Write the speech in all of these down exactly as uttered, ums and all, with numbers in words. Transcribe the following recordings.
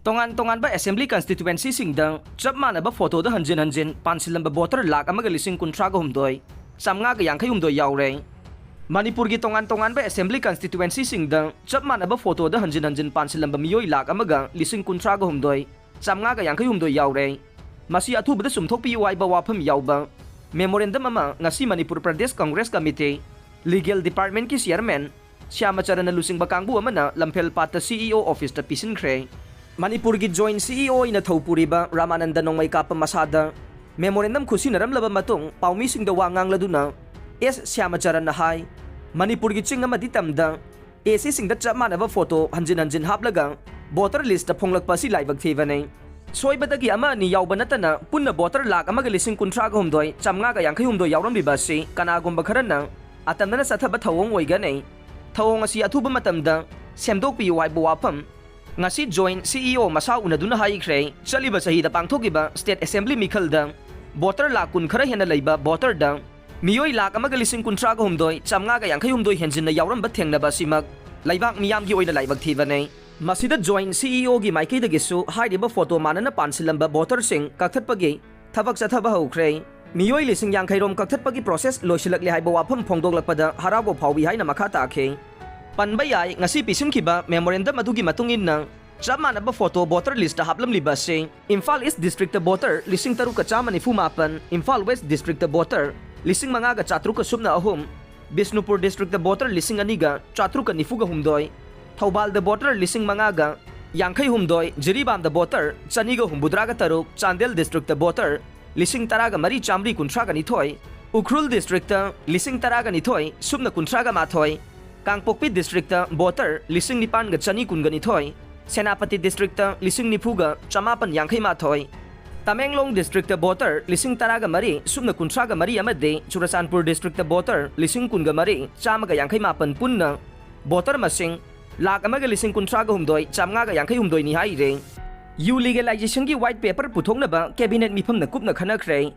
ꯇꯣꯉꯥꯟ ꯇꯣꯉꯥꯟꯕ assembly constituencyꯁꯤꯡꯗ ꯆꯞ ꯃꯥꯟꯅꯕ photoꯗ ꯍꯟꯖꯤꯟ ꯍꯟꯖꯤꯟ ꯄꯥꯟꯁꯤꯜꯂꯝꯕ voter ꯂꯥꯈ ꯑꯃꯒ ꯂꯤꯁꯤꯡ ꯀꯨꯟꯊ꯭ꯔꯥꯒ ꯍꯨꯝꯗꯣꯏ ꯆꯥꯝꯃꯉꯥꯒ ꯌꯥꯡꯈꯩ ꯍꯨꯝꯗꯣꯏ ꯌꯥꯎꯔꯦ꯫ ꯃꯅꯤꯄꯨꯔꯒꯤ ꯇꯣꯉꯥꯟ ꯇꯣꯉꯥꯟꯕ assembly constituencyꯁꯤꯡꯗ ꯆꯞ ꯃꯥꯟꯅꯕ photoꯗ ꯍꯟꯖꯤꯟ ꯍꯟꯖꯤꯟ ꯄꯥꯟꯁꯤꯜꯂꯝꯕ ꯃꯤꯑꯣꯏ ꯂꯥꯈ ꯑꯃꯒ ꯂꯤꯁꯤꯡ ꯀꯨꯟꯊ꯭ꯔꯥꯒ ꯍꯨꯝꯗꯣꯏ ꯆꯥꯝꯃꯉꯥꯒ ꯌꯥꯡꯈꯩ ꯍꯨꯝꯗꯣꯏ ꯌꯥꯎꯔꯦ꯫ ꯃꯁꯤ ꯑꯊꯨꯕꯗ ꯆꯨꯝꯊꯣꯛꯄꯤꯌꯨ ꯍꯥꯏꯕ ꯋꯥꯐꯝ ꯌꯥꯎꯕ memorandum ꯑꯃ ꯉꯁꯤ Manipur Pradesh Congress committee, legal departmentꯀꯤ chairman ꯁ꯭ꯌꯥꯃꯆꯔꯟꯅ ꯂꯨꯆꯤꯡꯕ ꯀꯥꯡꯕꯨ ꯑꯃꯅ ꯂꯝꯐꯦꯜ ꯄꯥꯠꯇ CEO officeꯇ ꯄꯤꯁꯤꯟꯈ꯭ꯔꯦ꯫ ꯃꯅꯤꯄꯨꯔꯒꯤ joint CEO ꯑꯣꯏꯅ ꯊꯧ ꯄꯨꯔꯤꯕ ꯔꯥꯃꯥꯅꯟꯗ ꯅꯣꯡꯃꯩꯀꯥꯞꯄ ꯃꯁꯥꯗ memorandum ꯈꯨꯠꯁꯤꯟꯅꯔꯝꯂꯕ ꯃꯇꯨꯡ ꯄꯥꯎꯃꯤꯁꯤꯡꯗ ꯋꯥ ꯉꯥꯡꯂꯗꯨꯅ ꯑꯦꯁ ꯁ꯭ꯌꯥꯃꯆꯔꯟꯅ ꯍꯥꯏ, ꯃꯅꯤꯄꯨꯔꯒꯤ ꯆꯤꯡ ꯑꯃꯗꯤ ꯇꯝꯗ ACꯁꯤꯡꯗ ꯆꯞ ꯃꯥꯟꯅꯕ photo ꯍꯟꯖꯤꯟ ꯍꯟꯖꯤꯟ ꯍꯥꯞꯂꯒ voter listꯇ ꯐꯣꯡꯂꯛꯄ ꯑꯁꯤ ꯂꯥꯏꯕꯛ ꯊꯤꯕꯅꯤ꯫ ꯁꯣꯏꯕꯗꯒꯤ ꯑꯃ ꯑꯅꯤ ꯌꯥꯎꯕ ꯅꯠꯇꯅ ꯄꯨꯟꯅ voter ꯂꯥꯈ ꯑꯃꯒ ꯂꯤꯁꯤꯡ ꯀꯨꯟꯊ꯭ꯔꯥꯒ ꯍꯨꯝꯗꯣꯏ ꯆꯥꯝꯃꯉꯥꯒ ꯌꯥꯡꯈꯩ ꯍꯨꯝꯗꯣꯏ ꯌꯥꯎꯔꯝꯂꯤꯕ ꯑꯁꯤ ꯀꯅꯥꯒꯨꯝꯕ ꯈꯔꯅ ꯑꯇꯝꯅꯅ ꯆꯠꯊꯕ ꯊꯧꯑꯣꯡ ꯑꯣꯏꯒꯅꯤ꯫ ꯊꯧꯑꯣꯡ ꯑꯁꯤ ꯑꯊꯨꯕ ꯃꯇꯝꯗ ꯁꯦꯝꯗꯣꯛꯄꯤꯌꯨ ꯍꯥꯏꯕ ꯋꯥꯐꯝ ꯉꯁꯤ joint CEO ꯃꯁꯥ ꯎꯅꯗꯨꯅ ꯍꯥꯏꯈ꯭ꯔꯦ꯫ ꯆꯠꯂꯤꯕ ꯆꯍꯤꯗ ꯄꯥꯡꯊꯣꯛꯈꯤꯕ state assembly ꯃꯤꯈꯜꯗ voter ꯂꯥꯈ ꯀꯨꯟ ꯈꯔ ꯍꯦꯟꯅ ꯂꯩꯕ voterꯗ ꯃꯤꯑꯣꯏ ꯂꯥꯈ ꯑꯃꯒ ꯂꯤꯁꯤꯡ ꯀꯨꯟꯊ꯭ꯔꯥꯒ ꯍꯨꯝꯗꯣꯏ ꯆꯥꯝꯃꯉꯥꯒ ꯌꯥꯡꯈꯩ ꯍꯨꯝꯗꯣꯏ ꯍꯦꯟꯖꯤꯟꯅ ꯌꯥꯎꯔꯝꯕ ꯊꯦꯡꯅꯕ ꯑꯁꯤꯃꯛ ꯂꯩꯕꯥꯛ ꯃꯤꯌꯥꯝꯒꯤ ꯑꯣꯏꯅ ꯂꯥꯏꯕꯛ ꯊꯤꯕꯅꯤ꯫ ꯃꯁꯤꯗ joint CEOꯒꯤ ꯃꯥꯏꯀꯩꯗꯒꯤꯁꯨ ꯍꯥꯏꯔꯤꯕ photo ꯃꯥꯟꯅꯅ ꯄꯥꯟꯁꯤꯜꯂꯝꯕ voterꯁꯤꯡ ꯀꯛꯊꯠꯄꯒꯤ ꯊꯕꯛ ꯆꯠꯊꯕ ꯍꯧꯈ꯭ꯔꯦ꯫ ꯃꯤꯑꯣꯏ ꯂꯤꯁꯤꯡ ꯌꯥꯡꯈꯩ ꯔꯣꯝ ꯀꯛꯊꯠꯄꯒꯤ process ꯂꯣꯏꯁꯤꯜꯂꯛꯂꯦ ꯍꯥꯏꯕ ꯋꯥꯐꯝ ꯐꯣꯡꯗꯣꯛꯂꯛꯄꯗ ꯍꯔꯥꯎꯕ ꯐꯥꯎꯏ ꯍꯥꯏꯅ ꯃꯈꯥ ꯇꯥꯈꯤ꯫ ꯄꯟꯕ ꯌꯥꯏ, ꯉꯁꯤ ꯄꯤꯁꯤꯟꯈꯤꯕ memorandum ꯑꯗꯨꯒꯤ ꯃꯇꯨꯡ ꯏꯟꯅ ꯆꯞ ꯃꯥꯟꯅꯕ photo voter listꯇ ꯍꯥꯞꯂꯝꯂꯤꯕ ꯑꯁꯤ ꯏꯝꯐꯥꯜ East districtꯇ voter ꯂꯤꯁꯤꯡ ꯇꯔꯨꯛꯀ ꯆꯥꯝꯃ ꯅꯤꯐꯨ ꯃꯥꯄꯟ, ꯏꯝꯐꯥꯜ West districtꯇ voter ꯂꯤꯁꯤꯡ ꯃꯉꯥꯒ ꯆꯥꯇ꯭ꯔꯨꯛꯀ ꯁꯨꯞꯅ ꯑꯍꯨꯝ, ꯕꯤꯁꯅꯨꯄꯨꯔ districtꯇ voter ꯂꯤꯁꯤꯡ ꯑꯅꯤꯒ ꯆꯥꯇ꯭ꯔꯨꯛꯀ ꯅꯤꯐꯨꯒ ꯍꯨꯝꯗꯣꯏ, ꯊꯧꯕꯥꯜꯗ voter ꯂꯤꯁꯤꯡ ꯃꯉꯥꯒ ꯌꯥꯡꯈꯩ ꯍꯨꯝꯗꯣꯏ, ꯖꯤꯔꯤꯕꯥꯝꯗ voter ꯆꯅꯤꯒ ꯍꯨꯝꯐꯨꯇꯔꯥꯒ ꯇꯔꯨꯛ, ꯆꯥꯟꯗꯦꯜ districtꯇ voter ꯂꯤꯁꯤꯡ ꯇꯔꯥꯒ ꯃꯔꯤ ꯆꯥꯝꯃꯔꯤ ꯀꯨꯟꯊ꯭ꯔꯥꯒ ꯅꯤꯊꯣꯏ, ꯎꯈ꯭ꯔꯨꯜ districtꯇ ꯂꯤꯁꯤꯡ ꯇꯔꯥꯒ ꯅꯤꯊꯣꯏ ꯁꯨꯞꯅ ꯀꯨꯟꯊ꯭ꯔꯥꯒ ꯃꯥꯊꯣꯏ, ꯀꯥꯡꯄꯣꯛꯄꯤ districtꯇ voter ꯂꯤꯁꯤꯡ ꯅꯤꯄꯥꯟꯒ ꯆꯅꯤ ꯀꯨꯟꯒ ꯅꯤꯊꯣꯏ, ꯁꯦꯅꯥꯄꯇꯤ districtꯇ ꯂꯤꯁꯤꯡ ꯅꯤꯐꯨꯒ ꯆꯃꯥꯄꯟ ꯌꯥꯡꯈꯩ ꯃꯥꯊꯣꯏ, ꯇꯃꯦꯡꯂꯣꯡ districtꯇ voter ꯂꯤꯁꯤꯡ ꯇꯔꯥꯒ ꯃꯔꯤ ꯁꯨꯞꯅ ꯀꯨꯟꯊ꯭ꯔꯥꯒ ꯃꯔꯤ ꯑꯃꯗꯤ ꯆꯨꯔꯆꯥꯟꯄꯨꯔ districtꯇ voter ꯂꯤꯁꯤꯡ ꯀꯨꯟꯒ ꯃꯔꯤ ꯆꯥꯝꯃꯒ ꯌꯥꯡꯈꯩ ꯃꯥꯄꯟ ꯄꯨꯟꯅ voter ꯃꯁꯤꯡ ꯂꯥꯈ ꯑꯃꯒ ꯂꯤꯁꯤꯡ ꯀꯨꯟꯊ꯭ꯔꯥꯒ ꯍꯨꯝꯗꯣꯏ ꯆꯥꯝꯃꯉꯥꯒ ꯌꯥꯡꯈꯩ ꯍꯨꯝꯗꯣꯏꯅꯤ ꯍꯥꯏꯔꯦ꯫ U legalizationꯒꯤ white paper ꯄꯨꯊꯣꯛꯅꯕ cabinet ꯃꯤꯐꯝꯅ ꯀꯨꯞꯅ ꯈꯟꯅꯈ꯭ꯔꯦ꯫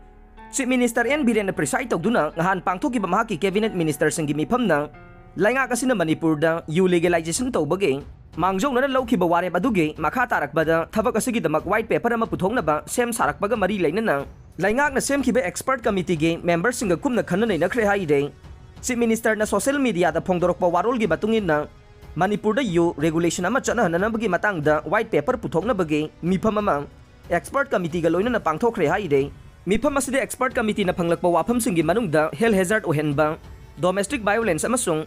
Chief Minister N ꯕꯤꯔꯦꯟꯅ preside ꯇꯧꯗꯨꯅ ꯅꯍꯥꯟ ꯄꯥꯡꯊꯣꯛꯈꯤꯕ ꯃꯍꯥꯛꯀꯤ cabinet ministerꯁꯤꯡꯒꯤ ꯃꯤꯐꯝꯅ ꯂꯩꯉꯥꯛ ꯑꯁꯤꯅ ꯃꯅꯤꯄꯨꯔꯗ U legalization ꯇꯧꯕꯒꯤ ꯃꯥꯡꯖꯧꯅꯅ ꯂꯧꯈꯤꯕ ꯋꯥꯔꯦꯞ ꯑꯗꯨꯒꯤ ꯃꯈꯥ ꯇꯥꯔꯛꯄꯗ ꯊꯕꯛ ꯑꯁꯤꯒꯤꯗꯃꯛ white paper ꯑꯃ ꯄꯨꯊꯣꯛꯅꯕ ꯁꯦꯝ ꯁꯥꯔꯛꯄꯒ ꯃꯔꯤ ꯂꯩꯅꯅ ꯂꯩꯉꯥꯛꯅ ꯁꯦꯝꯈꯤꯕ expert committeeꯒꯤ memberꯁꯤꯡꯒ ꯀꯨꯞꯅ ꯈꯟꯅ ꯅꯩꯅꯈ꯭ꯔꯦ ꯍꯥꯏꯔꯦ꯫ Chief Ministerꯅ social mediaꯗ ꯐꯣꯡꯗꯣꯔꯛꯄ ꯋꯥꯔꯣꯜꯒꯤ ꯃꯇꯨꯡ ꯏꯟꯅ, ꯃꯅꯤꯄꯨꯔꯗ ꯌꯨ regulation ꯑꯃ ꯆꯠꯅꯍꯟꯅꯅꯕꯒꯤ ꯃꯇꯥꯡꯗ white paper ꯄꯨꯊꯣꯛꯅꯕꯒꯤ ꯃꯤꯐꯝ ꯑꯃ expert committeeꯒ ꯂꯣꯏꯅꯅ ꯄꯥꯡꯊꯣꯛꯈ꯭ꯔꯦ ꯍꯥꯏꯔꯦ꯫ ꯃꯤꯐꯝ ꯑꯁꯤꯗ expert committeeꯅ ꯐꯪꯂꯛꯄ ꯋꯥꯐꯝꯁꯤꯡꯒꯤ ꯃꯅꯨꯡꯗ health hazard ꯑꯣꯏꯍꯟꯕ, domestic violence ꯑꯃꯁꯨꯡ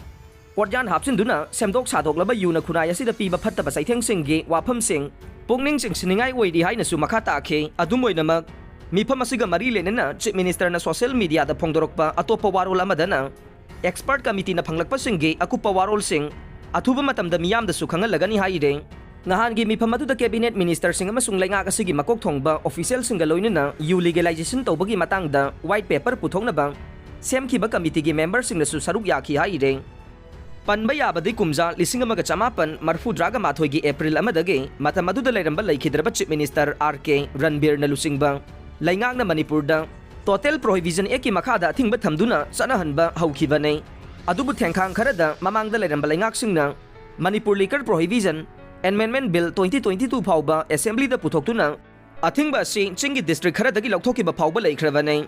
ꯄꯣꯠꯌꯥꯟ ꯍꯥꯞꯆꯤꯟꯗꯨꯅ ꯁꯦꯝꯗꯣꯛ ꯁꯥꯗꯣꯛꯂꯕ ꯌꯨꯅ ꯈꯨꯟꯅꯥꯏ ꯑꯁꯤꯗ ꯄꯤꯕ ꯐꯠꯇꯕ ꯆꯩꯊꯦꯡꯁꯤꯡꯒꯤ ꯋꯥꯐꯝꯁꯤꯡ ꯄꯨꯛꯅꯤꯡ ꯆꯤꯡꯁꯤꯟꯅꯤꯡꯉꯥꯏ ꯑꯣꯏꯔꯤ ꯍꯥꯏꯅꯁꯨ ꯃꯈꯥ ꯇꯥꯈꯤ꯫ ꯑꯗꯨꯝ ꯑꯣꯏꯅꯃꯛ, ꯃꯤꯐꯝ ꯑꯁꯤꯒ ꯃꯔꯤ ꯂꯩꯅꯅ Chief Ministerꯅ social mediaꯗ ꯐꯣꯡꯗꯣꯔꯛꯄ ꯑꯇꯣꯞꯄ ꯋꯥꯔꯣꯜ ꯑꯃꯗꯅ, expert committeeꯅ ꯐꯪꯂꯛꯄꯁꯤꯡꯒꯤ ꯑꯀꯨꯞꯄ ꯋꯥꯔꯣꯜꯁꯤꯡ ꯑꯊꯨꯕ ꯃꯇꯝꯗ ꯃꯤꯌꯥꯝꯗꯁꯨ ꯈꯪꯍꯜꯂꯒꯅꯤ ꯍꯥꯏꯔꯦ꯫ ꯅꯍꯥꯟꯒꯤ ꯃꯤꯐꯝ ꯑꯗꯨꯗ cabinet ministerꯁꯤꯡ ꯑꯃꯁꯨꯡ ꯂꯩꯉꯥꯛ ꯑꯁꯤꯒꯤ ꯃꯀꯣꯛ ꯊꯣꯡꯕ officialꯁꯤꯡꯒ ꯂꯣꯏꯅꯅ ꯌꯨ legalization ꯇꯧꯕꯒꯤ ꯃꯇꯥꯡꯗ white paper ꯄꯨꯊꯣꯛꯅꯕ ꯁꯦꯝꯈꯤꯕ committeeꯒꯤ memberꯁꯤꯡꯅꯁꯨ ꯁꯔꯨꯛ ꯌꯥꯈꯤ ꯍꯥꯏꯔꯦ꯫ ꯄꯟꯕ ꯌꯥꯕꯗꯤ ꯀꯨꯝꯖꯥ ꯂꯤꯁꯤꯡ ꯑꯃꯒ ꯆꯃꯥꯄꯟ ꯃꯔꯐꯨꯇꯔꯥꯒ ꯃꯥꯊꯣꯏꯒꯤ April ꯑꯃꯗꯒꯤ ꯃꯇꯝ ꯑꯗꯨꯗ ꯂꯩꯔꯝꯕ ꯂꯩꯈꯤꯗ꯭ꯔꯕ Chief Minister R K ꯔꯟꯕꯤꯔꯅ ꯂꯨꯆꯤꯡꯕ ꯂꯩꯉꯥꯛꯅ ꯃꯅꯤꯄꯨꯔꯗ Total Prohibition Actꯀꯤ ꯃꯈꯥꯗ ꯑꯊꯤꯡꯕ ꯊꯝꯗꯨꯅ ꯆꯠꯅꯍꯟꯕ ꯍꯧꯈꯤꯕꯅꯤ꯫ ꯑꯗꯨꯕꯨ ꯊꯦꯡꯈꯥꯡ ꯈꯔꯗ ꯃꯃꯥꯡꯗ ꯂꯩꯔꯝꯕ ꯂꯩꯉꯥꯛꯁꯤꯡꯅ Manipur Liquor Prohibition Amendment Bill twenty twenty-two ꯐꯥꯎꯕ assemblyꯗ ꯄꯨꯊꯣꯛꯇꯨꯅ ꯑꯊꯤꯡꯕ ꯑꯁꯤ ꯆꯤꯡꯒꯤ district ꯈꯔꯗꯒꯤ ꯂꯧꯊꯣꯛꯈꯤꯕ ꯐꯥꯎꯕ ꯂꯩꯈ꯭ꯔꯕꯅꯤ꯫